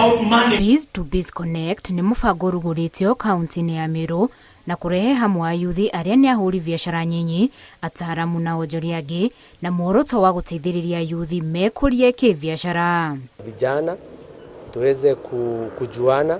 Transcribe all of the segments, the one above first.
About money. Biz to Biz Connect nĩ mũbango ũrugũrĩtio kaunti-inĩ ya Meru na kũrehe hamwe ayuthi arĩa nĩ ahũri biacara nyinyi, ataaramu na onjoria angĩ na muoroto wa gũteithĩrĩria ayuthi mekũrie kĩbiacara. Vijana tuweze kujuana,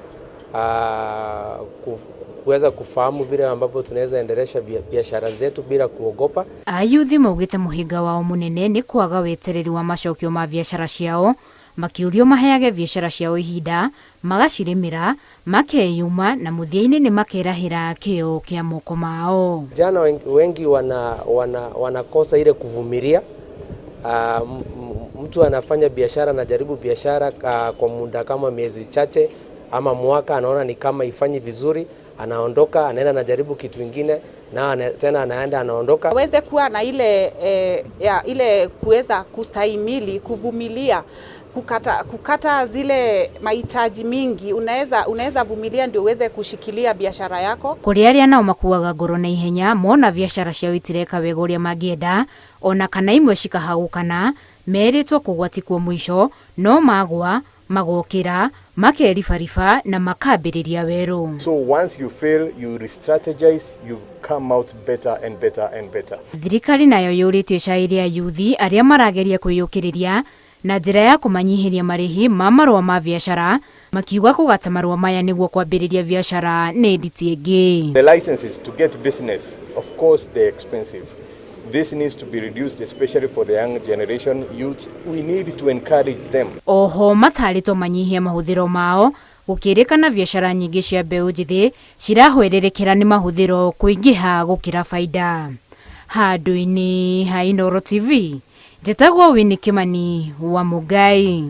kuweza kufahamu vile ambapo tunaweza endelesha biashara zetu bila kuogopa. Ayuthi maugĩte mũhĩnga wao mũnene nĩ kwaga wetereri wa macokio ma biacara ciao, makĩũrio maheage biacara ciao ihinda, magacirĩmĩra, makeyuma na mũthia-inĩ nĩ makerahĩra kĩo kĩa moko mao. Vijana wengi wanakosa ile kuvumilia. Mtu anafanya biashara, anajaribu biashara kwa muda kama miezi chache ama mwaka, anaona ni kama ifanyi vizuri, anaondoka, anaenda anajaribu kitu kingine na tena anaenda anaondoka. Aweze kuwa na ile kuweza kustahimili, kuvumilia, kukata zile mahitaji mingi, unaweza vumilia ndio uweze kushikilia biashara yako. Kũrĩ arĩa nao makuaga ngoro na ihenya mona biacara ciao itireka wega ũrĩa mangĩenda ona kana imwe cikahagũkana, merĩtwo kũgwa tikuo mũico, no magwa magokĩra makeribariba na makambĩrĩria werũ. So once you fail, you re-strategize, you come out better and better and better. Thirikari nayo yũrĩtie ĩcaĩre ayuthi arĩa marageria kwĩyũkĩrĩria na njĩra ya kũmanyihĩria marĩhi ma marũa ma biacara, makiuga kũgata marũa maya nĩguo kwambĩrĩria biacara nĩ nditi ĩngĩ. The licenses to get business, of course, they're expensive. This needs to be reduced, especially for the young generation, youths. We need to encourage them. Oho matarĩtwo manyihie mahũthĩro mao, gũkĩrĩkana biacara nyingĩ cia mbeũ njĩthĩ cirahwererekera nĩ mahũthĩro kũingĩha gũkĩra baida. Handũ-inĩ ha Inooro TV, njĩtagwo Winnie Kimani wa Mũngai.